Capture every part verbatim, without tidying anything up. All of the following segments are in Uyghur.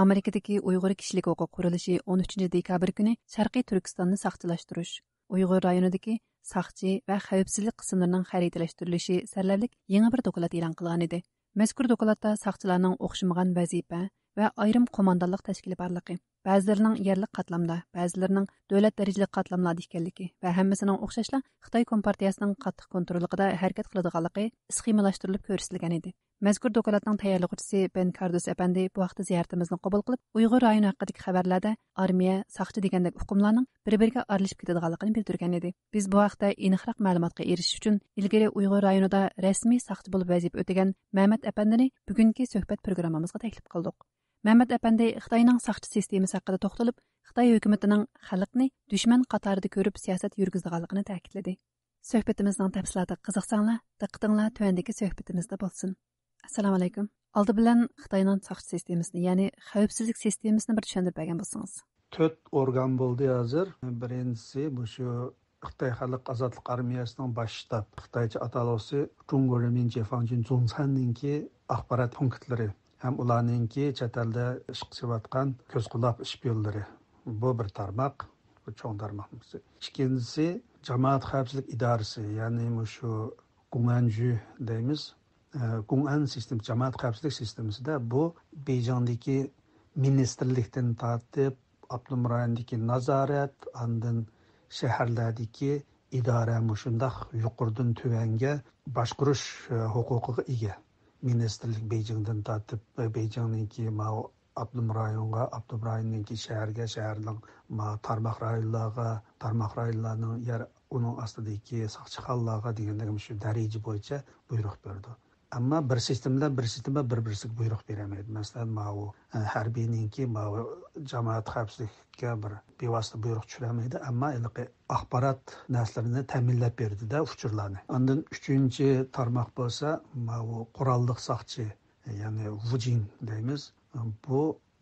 ئامېرىكىدىكى ئۇيغۇر كىشىلىك ھوقۇق قۇرۇلۇشى ئون ئۈچىنچى دېكابىر كۈنى شەرقىي تۈركىستاننى ساقچىلاشتۇرۇش، ئۇيغۇر رايونىدىكى ساقچى ۋە خەۋپسىزلىك قىسىملىرىنىڭ خەرىتىلەشتۈرۈلۈشى سەرلەۋلىك يېڭى بىر دوكلات ئېلان قىلغانىدى. مەزكۇر دوكلاتتا ساقچىلارنىڭ ئوخشىمىغان ۋەزىپە ۋە ئايرىم قوماندانلىق تەشكىلى بارلىقى، بەزىلىرىنىڭ يەرلىك قاتلامدا، بەزىلىرىنىڭ دۆلەت دەرىجىلىك قاتلاملاردا ئىكەنلىكى ۋە ھەممىسىنىڭ ئوخشاشلا خىتاي كومپارتىيەسىنىڭ قاتتىق كونتروللۇقىدا ھەرىكەت قىلىدىغانلىقى سخېمىلاشتۇرۇلۇپ كۆرسىتىلگەنىدى. مەزكۇر دوكلاتنىڭ تەييارلىغۇچىسى بېن كاردوس ئەپەندى بۇ ھەقتە زىيارىتىمىزنى قوبۇل قىلىپ، ئۇيغۇر رايونى ھەققىدىكى خەۋەرلەردە ئارمىيە، ساقچى دېگەندەك ئۇقۇملارنىڭ بىر-بىرىگە ئارىلىشىپ كېتىدىغانلىقىنى بىلدۈرگەنىدى. بىز بۇ ھەقتە ئېنىقراق مەلۇماتقا ئېرىشىش ئۈچۈن ئىلگىرى ئۇيغۇر رايونىدا رەسمىي ساقچى بولۇپ ۋەزىپە ئۆتىگەن مەمەت ئەپەندىنى بۈگۈنكى سۆھبەت پروگراممىمىزغا تەكلىپ قىلدۇق. مەمەت ئەپەندى خىتاينىڭ ساقچى سىستېمىسى ھەققىدە توختىلىپ، خىتاي ھۆكۈمىتىنىڭ خەلقنى دۈشمەن قاتارىدا كۆرۈپ سىياسەت يۈرگۈزىدىغانلىقىنى تەكىتلىدى. سۆھبىتىمىزنىڭ تەپسىلاتىغا قىزىقساڭلار، دىققىتىڭلار تۆۋەندىكى سۆھبىتىمىزدە بولسۇن. ئەسسالامۇئەلەيكۇم. ئالدى بىلەن خىتاينىڭ ساقچى سىستېمىسىنى، يەنى خەۋپسىزلىك سىستېمىسىنى بىر چۈشەندۈرۈپ بەرگەن بولسىڭىز. تۆت ئورگان بولدى ھازىر. بىرىنچىسى مۇشۇ خىتاي خەلق ئازادلىق ئارمىيەسىنىڭ باش شتاب، خىتايچە ئاتالغۇسى جۇڭگو رېمىن جيې فاڭجۈن زۇڭسەننىڭكى ئاخبارات پونكىتلىرى ھەم ئۇلارنىڭكى چەت ئەلدە ئىش قىلىۋاتقان كۆز قۇلاق ئىشپىيونلىرى. بۇ بىر تارماق، بۇ چوڭ تارماقنىڭ بىرسى. ئىككىنچىسى، جامائەت خەۋپسىزلىك ئىدارىسى، يەنى مۇشۇ گۇڭئەنجۈ دەيمىز. ئە، گۇڭئەن سىستېما، جامائەت خەۋپسىزلىك سىستېمىسىدا بۇ بېيجىڭدىكى مىنىستىرلىكتىن تارتىپ، ئاپتونوم رايوندىكى نازارەت، ئاندىن شەھەرلەردىكى ئىدارە، مۇشۇنداق يۇقىرىدىن تۆۋەنگە باشقۇرۇش، ئە، ھوقۇقىغا ئىگە. مىنىستىرلىك بېيجىڭدىن تارتىپ، بېيجىڭنىڭكى ماۋۇ ئاپتونوم رايونغا، ئاپتونوم رايوننىڭكى شەھەرگە، شەھەرنىڭ ما تارماق رايونلارغا، تارماق رايونلارنىڭ يەر، ئۇنىڭ ئاستىدىكى ساقچىخانىلارغا دېگەندەك مۇشۇ دەرىجە بويىچە بۇيرۇق بېرىدۇ. ئەمما بىر سىستېما بىلەن بىر سىستېما بىر-بىرسىگە بۇيرۇق بېرەلمەيدۇ. مەسىلەن، ماۋۇ، ئە، ھەربىينىڭكى ماۋۇ جامائەت خەۋپسىزلىككە بىر بىۋاسىتە بۇيرۇق چۈشۈرەلمەيدۇ، ئەمما ھېلىقى ئاخبارات نەرسىلىرىنى تەمىنلەپ بېرىدۇ-دە، ئۇچۇرلارنى. ئاندىن ئۈچىنچى تارماق بولسا ماۋۇ قوراللىق ساقچى، يەنى ۋۇجىن دەيمىز. بۇ،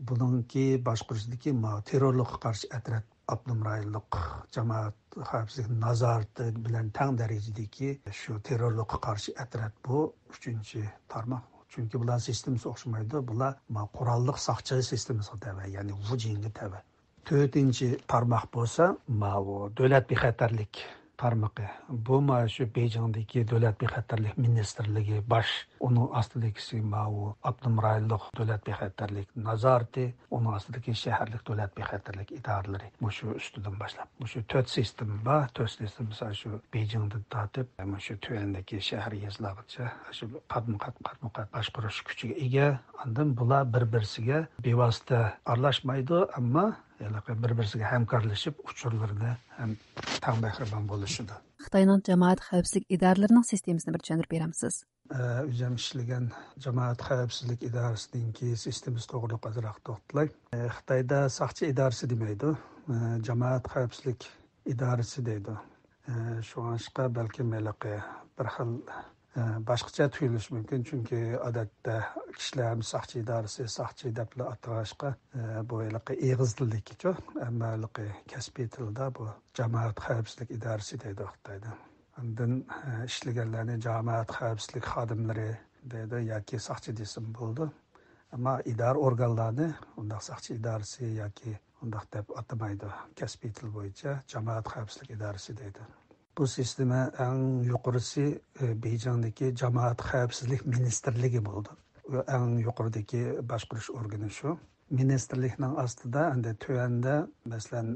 بۇنىڭكى باشقۇرۇشىدىكى ما تېررورلۇققا قارشى ئەترەت، ئاپتونوم رايونلۇق جامائەت خەۋپسىزلىك نازارىتى بىلەن تەڭ دەرىجىدىكى شۇ تېررورلۇققا قارشى ئەترەت بۇ ئۈچىنچى تارماق. چۈنكى بۇلار سىستېمىسى ئوخشىمايدۇ، بۇلار ما قوراللىق ساقچى سىستېمىسىغا تەۋە، يەنى ۋۇجىنگە تەۋە. تۆتىنچى تارماق بولسا ماۋۇ دۆلەت بىخەتەرلىك تارمىقى. بۇ ما شۇ بېيجىڭدىكى دۆلەت بىخەتەرلىك مىنىستىرلىكى باش، ئۇنىڭ ئاستىدىكىسى ماۋۇ ئاپتونوم رايونلۇق دۆلەت بىخەتەرلىك نازارىتى، ئۇنىڭ ئاستىدىكى شەھەرلىك دۆلەت بىخەتەرلىك ئىدارىلىرى. مۇشۇ ئۈستىدىن باشلاپ، مۇشۇ تۆت سىستېما بار. تۆت سىستېما، مىسال، شۇ بېيجىڭدىن تارتىپ، مۇشۇ تۆۋەندىكى شەھەر، يېزىلارغىچە شۇ قاتمۇ قات، قاتمۇ قات باشقۇرۇش كۈچىگە ئىگە. ئاندىن بۇلار بىر-بىرسىگە بىۋاسىتە ئارىلاشمايدۇ، ئەمما ھېلىقى بىر-بىرسىگە ھەمكارلىشىپ، ئۇچۇرلىرىنى ھەم تەڭ بەھرىمەن بولۇشىدۇ. خىتاينىڭ جامائەت خەۋپسىزلىك ئىدارىلىرىنىڭ سىستېمىسىنى بىر چۈشەندۈرۈپ بېرەمسىز؟ ئە، ئۆزۈم ئىشلىگەن جامائەت خەۋپسىزلىك ئىدارىسىنىڭكى سىستېمىسى توغرىلىق ئازراق توختىلاي. ئە، خىتايدا ساقچى ئىدارىسى دېمەيدۇ. ئە، جامائەت خەۋپسىزلىك ئىدارىسى دەيدۇ. ئە، شۇڭلاشقا بەلكىم ھېلىقى بىر خىل، ئە، باشقىچە تۇيۇلۇشى مۇمكىن، چۈنكى ئادەتتە كىشىلەر ھەم ساقچى ئىدارىسى، ساقچى دەپلا ئاتىغاچقا، ئە، بۇ ھېلىقى ئېغىز تىلدىكىچۇ، ئەمما ھېلىقى كەسپىي تىلدا بۇ جامائەت خەۋپسىزلىك ئىدارىسى دەيدۇ خىتايدا. ئاندىن، ئە، ئىشلىگەنلەرنى جامائەت خەۋپسىزلىك خادىملىرى دەيدۇ ياكى ساقچى دېسىمۇ بولىدۇ. ئەمما ئىدارە ئورگانلارنى ئۇنداق ساقچى ئىدارىسى ياكى ئۇنداق دەپ ئاتىمايدۇ. كەسپىي تىل بويىچە جامائەت خەۋپسىزلىك ئىدارىسى دەيدۇ. بۇ سىستېما ئەڭ يۇقىرىسى، ئى، بېيجىڭدىكى جامائەت خەۋپسىزلىك مىنىستىرلىكى بولىدۇ. ئۇ ئەڭ يۇقىرىدىكى باشقۇرۇش ئورگىنى شۇ. مىنىستىرلىكنىڭ ئاستىدا ئەندى تۆۋەندە، مەسىلەن،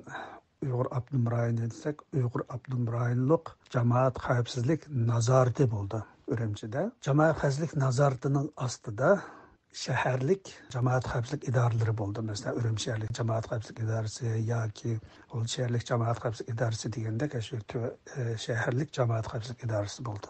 ئۇيغۇر ئاپتونوم رايونى دېسەك، ئۇيغۇر ئاپتونوم رايونلۇق جامائەت خەۋپسىزلىك نازارىتى بولىدۇ ئۈرۈمچىدە. جامائەت خەۋپسىزلىك نازارىتىنىڭ ئاستىدا شەھەرلىك جامائەت خەۋپسىزلىك ئىدارىلىرى بولىدۇ. مەسىلەن، ئۈرۈمچى شەھەرلىك جامائەت خەۋپسىزلىك ئىدارىسى ياكى غۇلجا شەھەرلىك جامائەت خەۋپسىزلىك ئىدارىسى دېگەندەك، شۇ تۆ-، ئە، شەھەرلىك جامائەت خەۋپسىزلىك ئىدارىسى بولىدۇ.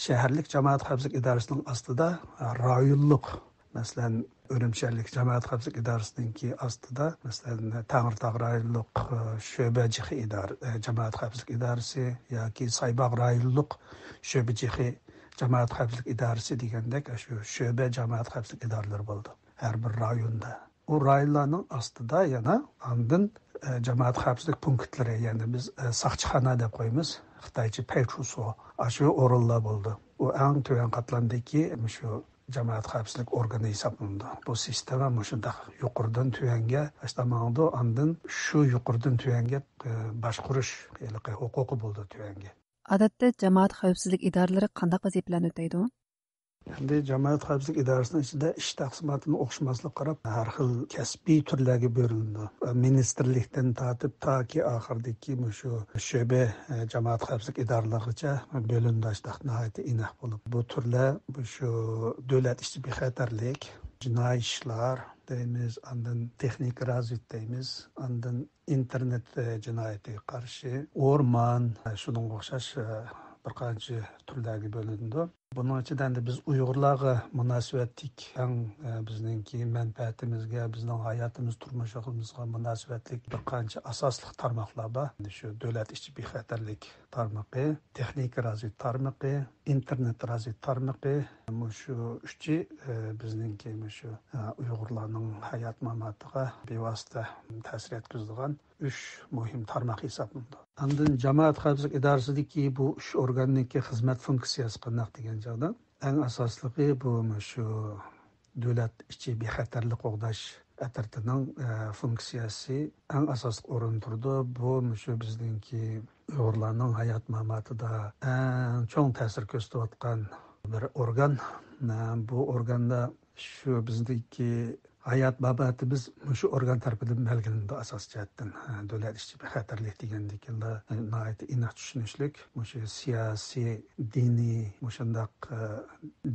شەھەرلىك جامائەت خەۋپسىزلىك ئىدارىسىنىڭ ئاستىدا، ئە، رايونلۇق، مەسىلەن، ئۈرۈمچى شەھەرلىك جامائەت خەۋپسىزلىك ئىدارىسىنىڭكى ئاستىدا، مەسىلەن، تەڭرىتاغ رايونلۇق، ئە، شۆبە جېخې ئىدارە-، ئە، جامائەت خەۋپسىزلىك ئىدارىسى ياكى سايباغ رايونلۇق شۆبە جېخې جامائەت خەۋپسىزلىك ئىدارىسى دېگەندەك، شۇ شۆبە جامائەت خەۋپسىزلىك ئىدارىلىرى بولىدۇ ھەر بىر رايوندا. ئۇ رايونلارنىڭ ئاستىدا يەنە ئاندىن، ئە، جامائەت خەۋپسىزلىك پونكىتلىرى، يەنى بىز، ئە، ساقچىخانا دەپ قويىمىز، خىتايچە پەيچۇسۇ، ئاشۇ ئورۇنلار بولىدۇ. ئۇ ئەڭ تۆۋەن قاتلامدىكى مۇشۇ جامائەت خەۋپسىزلىك ئورگىنى ھېسابلىنىدۇ. بۇ سىستېما مۇشۇنداق يۇقىرىدىن تۆۋەنگە ئاشتا ماڭىدۇ، ئاندىن شۇ يۇقىرىدىن تۆۋەنگە، ئە، باشقۇرۇش ھېلىقى ھوقۇقى بولىدۇ تۆۋەنگە. ئادەتتە جامائەت خەۋپسىزلىك ئىدارىلىرى قانداق ۋەزىپىلەرنى ئۆتەيدۇ؟ ئەمدى جامائەت خەۋپسىزلىك ئىدارىسىنىڭ ئىچىدە ئىش تەقسىماتىنى ئوخشىماسلىققا قاراپ، ھەر خىل كەسپىي تۈرلەرگە بۆلۈنىدۇ. مىنىستىرلىكتىن تارتىپ تاكى ئاخىرىدىكى مۇشۇ شۆبە، ئە، جامائەت خەۋپسىزلىك ئىدارىلىرىغىچە بۆلۈنىدۇ، ئاشتاق ناھايىتى ئىناق بولۇپ. بۇ تۈرلەر مۇشۇ دۆلەت ئىچى بىخەتەرلىك، جىنايى ئىشلار دەيمىز، ئاندىن تېخنىكا رازۋېد دەيمىز، ئاندىن ئىنتېرنېت، ئە، جىنايىتىگە قارشى، ئورمان، ئە، شۇنىڭغا ئوخشاش، ئە، بىر قانچە تۈرلەرگە بۆلۈنىدۇ. بۇنىڭ ئىچىدە ئەمدى بىز ئۇيغۇرلارغا مۇناسىۋەتلىك ئەڭ، ئە، بىزنىڭكى مەنپەئەتىمىزگە، بىزنىڭ ھاياتىمىز، تۇرمۇشىمىزغا مۇناسىۋەتلىك بىر قانچە ئاساسلىق تارماقلار بار. ئەمدى شۇ دۆلەت ئىچى بىخەتەرلىك تارمىقى، تېخنىكا رازۋېد تارمىقى، ئىنتېرنېت رازۋېد تارمىقى، مۇشۇ ئۈچى، ئە، بىزنىڭكى مۇشۇ، ئە، ئۇيغۇرلارنىڭ ھايات ماماتىغا بىۋاسىتە تەسىر يەتكۈزىدىغان ئۈچ مۇھىم تارماق ھېسابلىنىدۇ. ئاندىن جامائەت خەۋپسىزلىك ئىدارىسىدىكى بۇ ئۈچ ئورگاننىڭكى خىزمەت فۇنكسىيەسى قانداق دېگەن چاغدا، ئەڭ ئاساسلىقى بۇ مۇشۇ دۆلەت ئىچى بىخەتەرلىك قوغداش ئەترىتىنىڭ، ئە، فۇنكسىيەسى ئەڭ ئاساسلىق ئورۇندا تۇرىدۇ. بۇ مۇشۇ بىزنىڭكى ئۇيغۇرلارنىڭ ھايات ماماتىدا ئەڭ چوڭ تەسىر كۆرسىتىۋاتقان بىر ئورگان. ئە، بۇ ئورگاندا شۇ بىزدىكى ھايات ماماتىمىز مۇشۇ ئورگان تەرىپىدىن بەلگىلىنىدۇ ئاساسىي جەھەتتىن. ئە، دۆلەت ئىچى بىخەتەرلىك دېگەندىكىنلا ناھايىتى ئېنىق چۈشىنىشلىك. مۇشۇ سىياسىي، دىنىي مۇشۇنداق، ئە،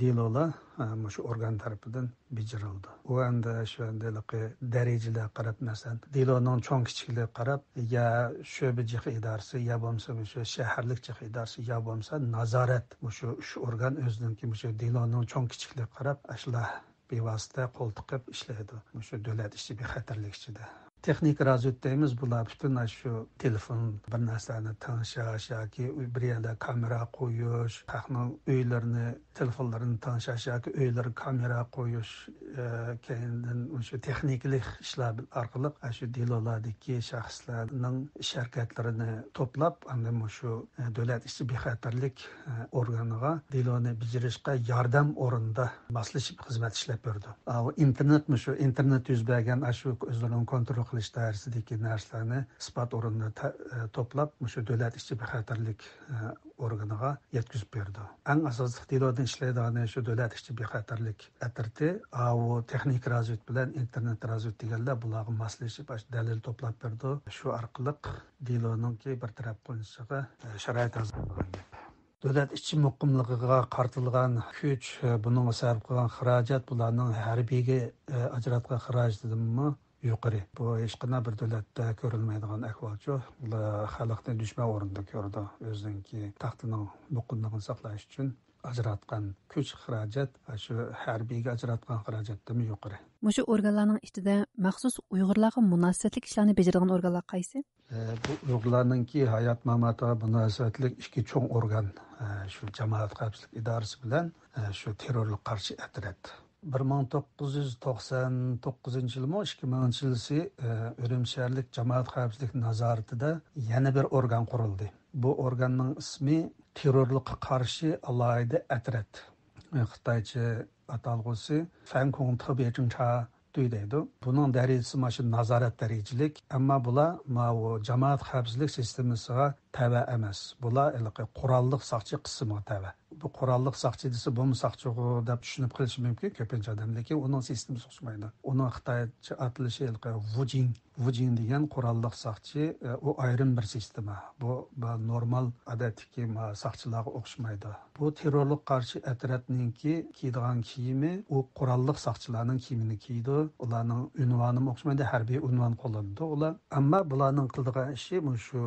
دېلولار، ئە، مۇشۇ ئورگان تەرىپىدىن بېجىرىلىدۇ. ئۇ ئەمدى شۇ ئەمدى ھېلىقى دەرىجىلەرگە قاراپ، مەسىلەن، دېلونىڭ چوڭ كىچىكلىكىگە قاراپ، يا شۆبە جىق ئىدارىسى، يا بولمىسا مۇشۇ شەھەرلىك جىق ئىدارىسى، يا بولمىسا نازارەت، مۇشۇ ئۈچ ئورگان ئۆزىنىڭكى مۇشۇ دېلونىڭ چوڭ كىچىكلىكىگە قاراپ، ئاشۇلار بىۋاسىتە قول تىقىپ ئىشلەيدۇ. مۇشۇ دۆلەت ئىچى بىخەتەرلىك ئىچىدە. تېخنىكا رازۋېد دەيمىز، بۇلار پۈتۈن ئاشۇ تېلېفون، بىر نەرسىلەرنى تىڭشاش ياكى بىر يەردە كامېرا قويۇش، خەقنىڭ ئۆيلىرىنى، تېلېفونلىرىنى تىڭشاش ياكى ئۆيلىرىگە كامېرا قويۇش، ئە، كەينىدىن مۇشۇ تېخنىكىلىق ئىشلار ئارقىلىق ئاشۇ دېلولاردىكى شەخسلەرنىڭ ئىش ھەرىكەتلىرىنى توپلاپ، ئاندىن مۇشۇ، ئە، دۆلەت ئىچى بىخەتەرلىك، ئە، ئورگىنىغا دېلونى بېجىرىشقا ياردەم ئورنىدا ماسلىشىپ خىزمەت ئىشلەپ بېرىدۇ. ئا، ئۇ ئىنتېرنېت، مۇشۇ ئىنتېرنېت يۈز بەرگەن ئاشۇ ئۆزلىرىنىڭ كونترول قىلىش دائىرىسىدىكى نەرسىلەرنى ئىسپات ئورنىدا تە-، ئە، توپلاپ، مۇشۇ دۆلەت ئىچى بىخەتەرلىك، ئە، ئورگىنىغا يەتكۈزۈپ بېرىدۇ. ئەڭ ئاساسلىق دېلودىن ئىشلەيدىغىنى شۇ دۆلەت ئىچى بىخەتەرلىك ئەترىتى، ئاۋۇ تېخنىكا رازۋېد بىلەن ئىنتېرنېت رازۋېد دېگەنلەر بۇلارغا ماسلىشىپ، ئاشۇ دەلىل توپلاپ بېرىدۇ. شۇ ئارقىلىق دېلونىڭكى بىر تەرەپ قىلىنىشىغا، ئە، شارائىت ھازىرلانغان گەپ. دۆلەت ئىچى مۇقىملىقىغا قارىتىلغان كۈچ، ئە، بۇنىڭغا سەرپ قىلغان خىراجەت بۇلارنىڭ ھەربىيگە، ئە، ئاجراتقان خىراجىتىدىنمۇ يۇقىرى. بۇ ھېچقانداق بىر دۆلەتتە كۆرۈلمەيدىغان ئەھۋالچۇ. ئۇلار خەلقنى دۈشمەن ئورنىدا كۆرىدۇ. ئۆزىنىڭكى تەختىنىڭ مۇقىملىقىنى ساقلاش ئۈچۈن ئاجراتقان كۈچ خىراجەت، شۇ ھەربىيگە ئاجراتقان خىراجەتتىنمۇ يۇقىرى. مۇشۇ ئورگانلارنىڭ ئىچىدە مەخسۇس ئۇيغۇرلارغا مۇناسىۋەتلىك ئىشلارنى بېجىرىدىغان ئورگانلار قايسى؟ ئە، بۇ ئۇيغۇرلارنىڭكى ھايات ماماتىغا مۇناسىۋەتلىك ئىككى چوڭ ئورگان، ئە، شۇ جامائەت خەۋپسىزلىك ئىدارىسى بىلەن، ئە، شۇ تېررورلۇققا قارشى ئەترەت. بىر مىڭ توققۇز يۈز توقسان توققۇزىنچى يىلمۇ، ئىككى مىڭىنچى يىلىسى، ئە، ئۈرۈمچى شەھەرلىك جامائەت خەۋپسىزلىك نازارىتىدە يەنە بىر ئورگان قۇرۇلدى. بۇ ئورگاننىڭ ئىسمى تېررورلۇققا قارشى ئالاھىدە ئەترەت. ئە، خىتايچە ئاتالغۇسى فەنكۇڭ تېبې جىڭچا دۇي دەيدۇ. بۇنىڭ دەرىجىسى مانا شۇ نازارەت دەرىجىلىك، ئەمما بۇلار ماۋۇ جامائەت خەۋپسىزلىك سىستېمىسىغا تەۋە ئەمەس. بۇلار ھېلىقى قوراللىق ساقچى قىسمىغا تەۋە. بۇ قوراللىق ساقچى دېسە، بۇمۇ ساقچىغۇ دەپ چۈشىنىپ قېلىشى مۇمكىن كۆپىنچە ئادەم، لېكىن ئۇنىڭ سىستېمىسى ئوخشىمايدۇ. ئۇنىڭ خىتايچە ئاتىلىشى ھېلىقى ۋۇجىڭ. ۋۇجىڭ دېگەن قوراللىق ساقچى، ئۇ ئايرىم بىر سىستېما. بۇ، بۇ نورمال، ئادەتتىكى ما ساقچىلارغا ئوخشىمايدۇ. بۇ تېررورلۇققا قارشى ئەترەتنىڭكى كىيىدىغان كىيىمى، ئۇ قوراللىق ساقچىلارنىڭ كىيىمىنى كىيىدۇ. ئۇلارنىڭ ئۇنۋانىمۇ ئوخشىمايدۇ، ھەربىي ئۇنۋان قوللىنىدۇ ئۇلار. ئەمما بۇلارنىڭ قىلىدىغان ئىشى مۇشۇ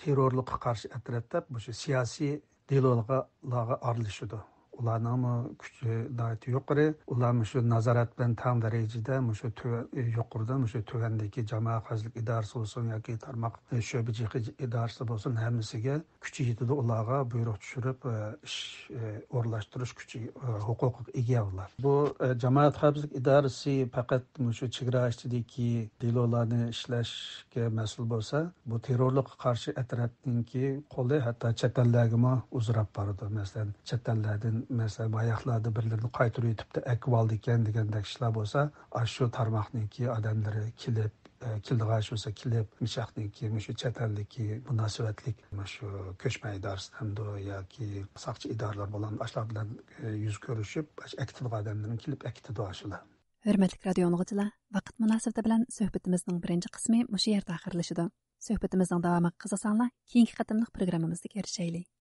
تېررورلۇققا قارشى ئەترەت دەپ، مۇشۇ سىياسىي دېلولارغا ئارىلىشىدۇ. ئۇلارنىڭمۇ كۈچى ناھايىتى يۇقىرى. ئۇلار مۇشۇ نازارەت بىلەن تەڭ دەرىجىدە مۇشۇ تۆۋە-، يۇقىرىدا مۇشۇ تۆۋەندىكى جامائەت خەۋپسىزلىك ئىدارىسى بولسۇن ياكى تارماق، شۆبە جىق ئىدارىسى بولسۇن، ھەممىسىگە كۈچى يېتىدۇ، ئۇلارغا بۇيرۇق چۈشۈرۈپ، ئىش ئورۇنلاشتۇرۇش كۈچى، ھوقۇقىغا ئىگە ئۇلار. بۇ جامائەت خەۋپسىزلىك ئىدارىسى پەقەت مۇشۇ چېگرا ئىچىدىكى دېلولارنى ئىشلەشكە مەسئۇل بولسا، بۇ تېررورلۇققا قارشى ئەترەتنىڭكى قولى ھەتتا چەت ئەللەرگىمۇ ئۇزىراپ بارىدۇ. مەسىلەن، چەت ئەللەردىن مەسىلەن، باياقلاردا بىرلىرىنى قايتۇرۇۋېتىپتۇ، ئەكىۋالدىكەن دېگەندەك ئىشلار بولسا، ئاشۇ تارماقنىڭكى ئادەملىرى كېلىپ، ئە، كېلىدىغان ئىش بولسا كېلىپ، مۇشۇ ياقنىڭكى، مۇشۇ چەت ئەلدىكى مۇناسىۋەتلىك مۇشۇ كۆچمەن ئىدارىسى ھەمدە ياكى ساقچى ئىدارىلەر بولغان ئاشۇلار بىلەن، ئە، يۈز كۆرۈشۈپ، ئەكېتىدىغان ئادەملىرىنى كېلىپ ئەكېتىدۇ ئاشۇلار. ھۆرمەتلىك رادىيو ئاڭلىغۇچىلار، ۋاقىت مۇناسىۋىتى بىلەن سۆھبىتىمىزنىڭ بىرىنچى قىسمى مۇشۇ يەردە ئاخىرلىشىدۇ. سۆھبىتىمىزنىڭ داۋامىغا قىزىقساڭلار، كېيىنكى قېتىملىق پروگراممىمىزدا كۆرۈشەيلى.